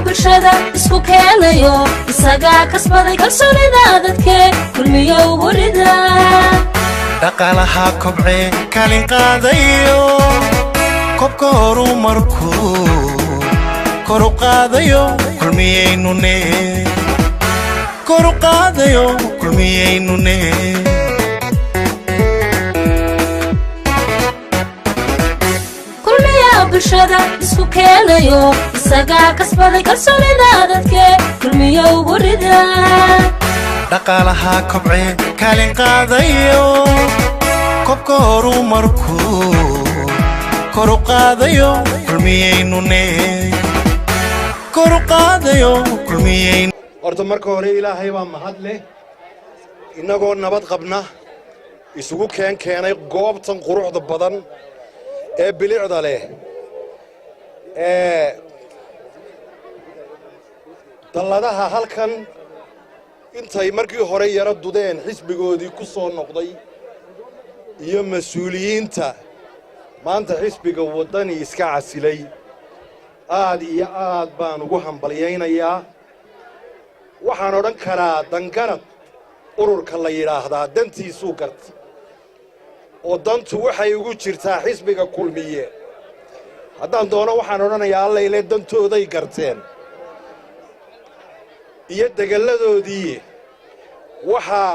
Bulshada isku keenayo, isagaa kasbaday kalsoonida dadke. Kulmiyo ugu rida. Dhaqaalaha kobcee kaalin qaadayo, kobka horumarku koru qaadayo, kulmiyaynune koru qaadayo, kulmiyaynune. Kulmiyaa bulshada isku keenayo, isagaa kasbaday kalsoonida dadke. Kulmiyo ugu rida. Dhaqaalaha kobcee kaalin qaadayo, kobka horumarku koru qaadayo, kulmiyaynune koru qaadayo, kulmiyayn. Horta marka hore Ilaahay baa mahad leh, innagoo nabad qabna isugu keenay goobtan quruxda badan ee bilicda leh ee dalladaha halkan. Intay markii hore yaro dudeen xisbigoodii ku soo noqday iyo mas-uuliyiinta maanta xisbiga Waddani iska casilay, aad iyo aad baan ugu hambalyaynayaa. Waxaan odhan karaa dangarad ururka la yidhaahdaa dantiisuu garta, oo dantu waxay ugu jirtaa xisbiga Kulmiye. Haddaan doono waxaan odhanayaa allayle dantooday garteen iyo degalladoodii. Waxaa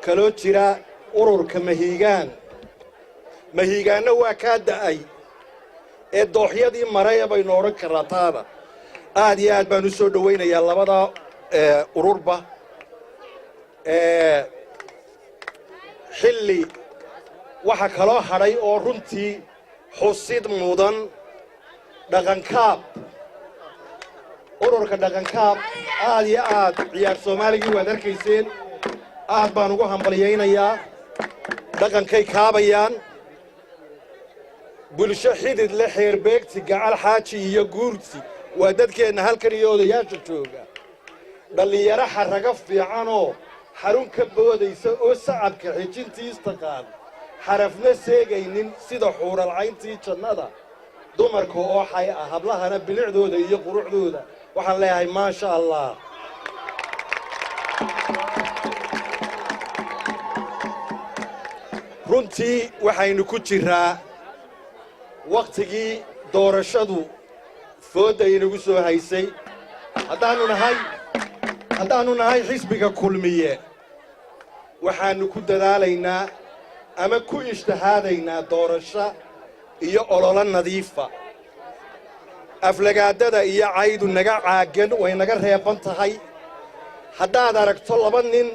kaloo jira ururka Mahiigaan. Mahiigaanna waa kaa da'ay ee dooxyadii maraya baynu odhan karraa. Taada aad iyo aad baan u soo dhowaynayaa labada ururba. Xilli waxaa kaloo hadhay oo runtii xusid mudan Dhaqankaab, ururka Dhaqankaab. Aad iyo aad ciyaar Soomaaligii waad arkayseen, aad baan ugu hambalyaynayaa. Dhaqankay kaabayaan, bulsho xidid le, xeerbeegti, gacal, xaaji iyo guurti waa dadkeenna halkan iyo odayaasha jooga. Dhallinyaro xarrago fiicanoo xarun ka boodaysa oo sacabka xejintiis taqaan, xarafna seegaynin sida xuuralcayntii jannada. Dumarka oo xay ah, hablahana bilicdooda iyo quruxdooda waxaan leeyahay maasha Allah. Runtii waxaynu ku jiraa wakhtigii doorashadu foodda inagu soo haysay. Haddaannu nahay xisbiga Kulmiye, waxaannu ku dadaalaynaa ama ku ijtihaadaynaa doorasho iyo ololo nadiifa. Aflagaadada iyo caydu naga caaggan, way naga reeban tahay. Haddaad aragto laba nin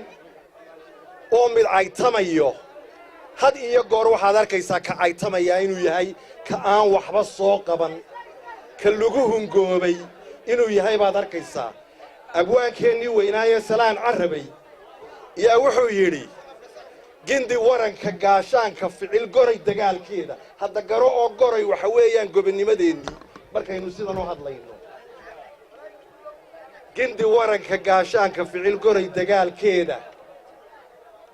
oo mid caytamayo, had iyo goor waxaad arkaysaa ka caytamayaa inuu yahay ka aan waxba soo qaban, ka lagu hungoobay inuu yahay baad arkaysaa. Abwaankeennii weynaayee Salaan Carabay yaa wuxuu yidhi: "Gindi waranka gaashaanka ficil goray dagaalkeeda." Hadda garo oo goray waxa weeyaan gobonnimadeennii markaynu sidan u hadlayno. Gindi waranka gaashaanka ficil goray dagaalkeeda,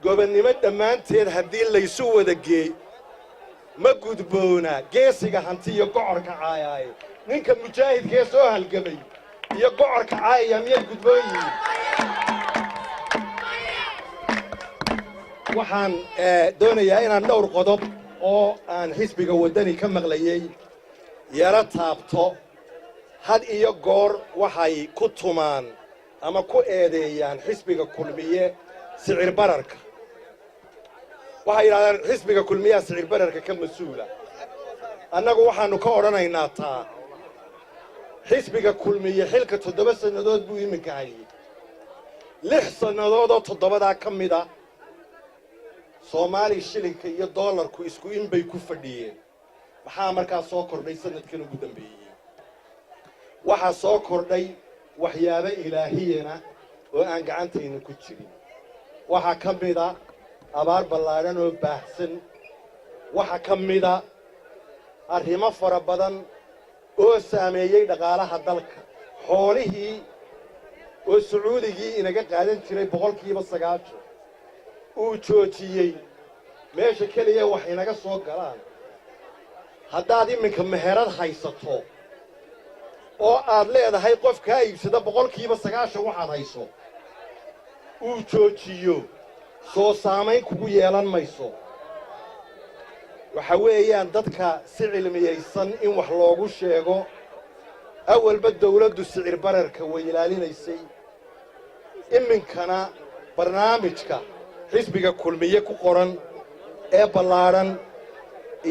gobonnimo dhammaanteed haddii laysu wada geey, ma gudboona geesiga hanti iyo gocorka caayaaye. Ninka mujaahidkee soo halgamay iyo gocorka caayaya miyay gudboon yihiin? Waxaan doonayaa inaan dhowr qodob oo aan xisbiga Waddani ka maqlayey yaro taabto. Had iyo goor waxay ku tumaan ama ku eedeeyaan xisbiga Kulmiye sicir bararka. Waxay yidhahdaan xisbiga Kulmiyaha sicir bararka ka mas-uula. Annagu waxaannu ka odhanaynaa taa, xisbiga Kulmiye xilka 7 sannadood buu iminka hayey. 6 sannadood oo 7daa ka mida Soomaali shilinka iyo doolarku isku in bay ku fadhiyeen. Maxaa markaa soo kordhay sanadkan ugu dambeeyey? Waxaa soo kordhay waxyaabo ilaahiyana oo aan gacantayna ku jirin. Waxaa ka mida abaar ballaadhan oo baahsan. Waxaa ka mida arrimo fara badan oo saameeyey dhaqaalaha dalka, xoolihii oo Sacuudigii inaga qaadan jiray 90% uu joojiyey, meesha keliya wax inaga soo galaan. Haddaad iminka meherad haysato oo aad leedahay qof kaa iibsada 90% waxaad hayso uu joojiyo, soo saamayn kugu yeelan mayso. Waxa weeyaan dadka si cilmiyaysan in wax loogu sheego. Awalba dawladdu sicir bararka way ilaalinaysay, iminkana barnaamijka xisbiga Kulmiye ku qoran ee ballaadhan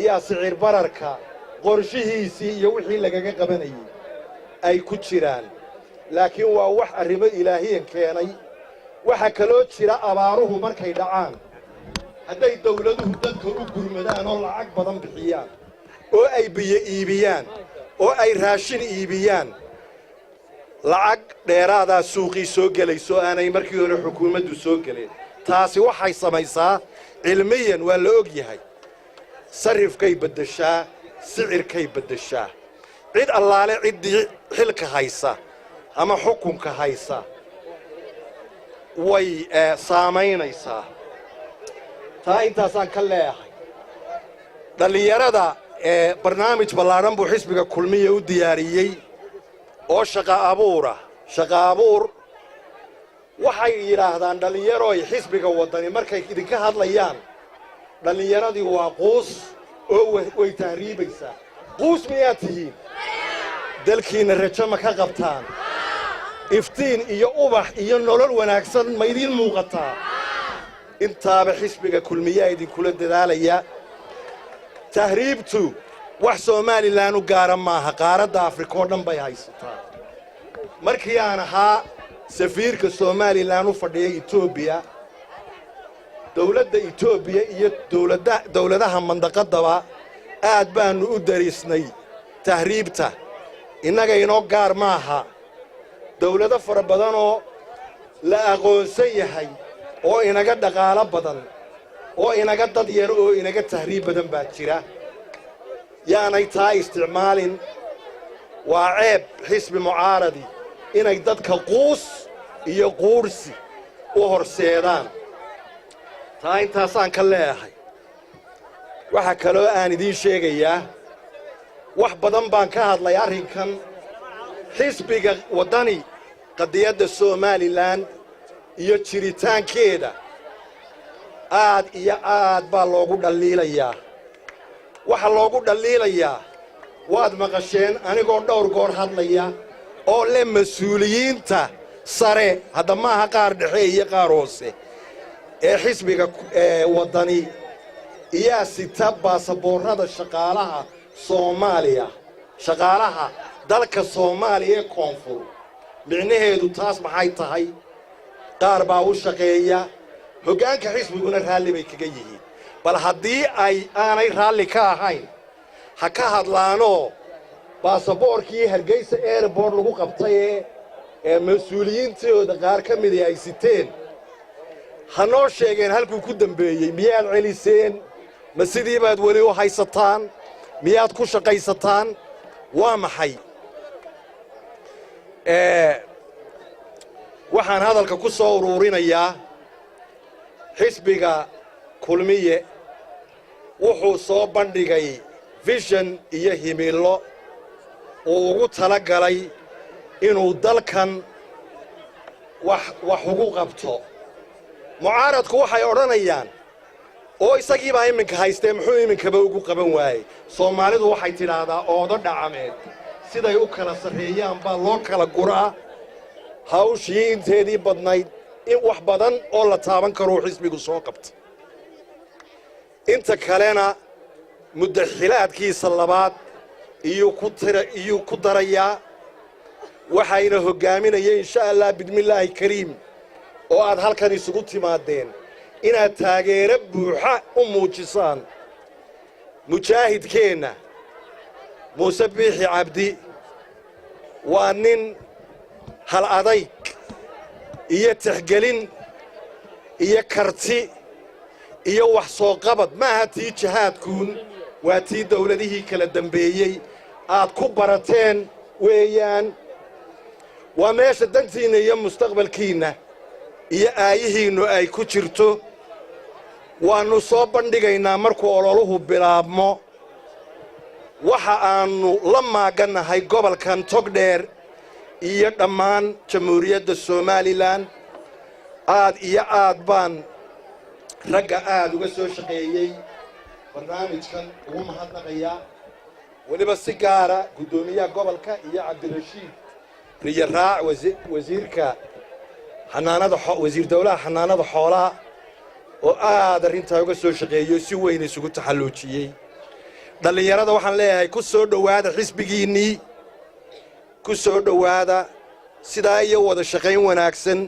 iyaa sicir bararka qorshihiisii iyo wixii lagaga qabanayay ay ku jiraan. Laakiin waa wax arrimo ilaahiyan keenay. Waxaa kaloo jira, abaaruhu markay dhacaan, hadday dawladuhu dadka u gurmadaan oo lacag badan bixiyaan oo ay biyo iibiyaan oo ay raashin iibiyaan, lacag dheeraadaa suuqii soo gelayso aanay markii hore xukuumaddu soo geleen. Taasi waxay samaysaa, cilmiyan waa la og yahay, sarifkay beddeshaa, sicirkay beddeshaa. Cid allaale ciddii xilka haysa ama xukunka haysa way saamaynaysaa. Taa intaasaan ka leeyahay. Dhallinyarada barnaamij ballaadhan buu xisbiga Kulmiya u diyaariyey oo shaqa abuura, shaqa abuur. Waxay yidhaahdaan dhallinyaroy, xisbiga Waddani markay idinka hadlayaan, dhallinyaradii waa quus oo way tahriibaysaa. Quus miyaad tihiin? Dalkiinna rajo ma ka qabtaan? Iftiin iyo ubax iyo nolol wanaagsan ma idiin muuqataa? Intaaba xisbiga Kulmiyaa idinkula dadaalaya. Tahriibtu wax Somaliland u gaara maaha, qaaradda Afrika oo dhan bay haysataa. Markii aan ahaa safiirka Somaliland u fadhiya Etoobiya, dawladda Etoobiya iyo dawladaha mandaqadaba aad baannu u darisnay tahriibta. Innaga inoo gaar maaha. Dawlado fara badanoo la aqoonsan yahay oo inaga dhaqaalo badan oo inaga dad yar oo inaga tahriib badan baa jira. Yaanay taa isticmaalin. Waa ceeb xisbi mucaaradi inay dadka quus iyo quudhsi u horseedaan. Taa intaasaan ka leeyahay. Waxaa kaloo aan idiin sheegayaa, wax badan baan ka hadlay arrinkan, xisbiga Waddani qadiyadda Somaliland iyo jiritaankeeda aad iyo aad baa loogu dhalliilayaa. Waxaa loogu dhalliilayaa, waad maqasheen anigoo dhowr goor hadlaya oo leh mas-uuliyiinta sare, hadda maaha qaar dhexe iyo qaar hoose, ee xisbiga Waddani iyaa sita baasaboorrada shaqaalaha Soomaaliya, shaqaalaha dalka Soomaaliya ee koonfur. Micnaheedu taas maxay tahay? Qaar baa u shaqeeya, hoggaanka xisbiguna raalli bay kaga yihiin. Bal haddii ay aanay raalli ka ahayn, ha ka hadlaanoo baasaboorkii Hargeysa Airport lagu qabtay ee mas-uuliyiintooda qaar ka midii ay siteen, ha noo sheegeen halkuu ku dambeeyey. Miyaad celiseen? Ma sidii baad weli u haysataan? Miyaad ku shaqaysataan? Waa maxay? Waxaan hadalka ku soo uruurinayaa, xisbiga Kulmiye wuxuu soo bandhigay vision iyo himilo uu ugu tala galay inuu dalkan wax ugu qabto. Mucaaradku waxay odhanayaan, oo isagiibaa iminka haystee, muxuu iminkaba ugu qaban waayey? Soomaalidu waxay tidhaahdaa, oodo dhacameed siday u kala sarreeyaan baa loo kala guraa. Hawshii inteedii badnayd, in wax badan oo la taaban karuu xisbigu soo qabtay. Inta kalena muddaxilaadkiisa labaad iyuu ku darayaa. Waxayna hoggaaminaya, insha Allah, bidmillaahi kariim, oo aad halkan isugu timaadeen inaad taageero buuxa u muujisaan mujaahidkeenna Muuse Biixi Cabdi. Waa nin hal adayg iyo tixgelin iyo karti iyo wax soo qabad. Maaha tii jihaadkuun, waa tii dawladihii kala dambeeyey aad ku barateen weeyaan. Waa meesha dantiinna iyo mustaqbalkiinna iyo aayihiinnu ay ku jirto. Waannu soo bandhigaynaa markuu ololuhu bilaabmo. Waxa aannu la maagannahay gobolkan Togdheer iyo dhammaan Jamhuuriyadda Somaliland. Aad iyo aad baan ragga aad uga soo shaqeeyey barnaamijkan ugu mahadnaqayaa, weliba si gaara guddoomiyaha gobolka iyo Cabdirashiid Riyaraac, wasiirka xanaanada, wasiir dowlaha xanaanada xoolaha, oo aad arrintaa uga soo shaqeeyo, si weyn isugu taxalluujiyey. Dhallinyarada waxaan leeyahay, ku soo dhowaada xisbigiinnii, ku soo dhowaada. Sidaa iyo wada shaqayn wanaagsan.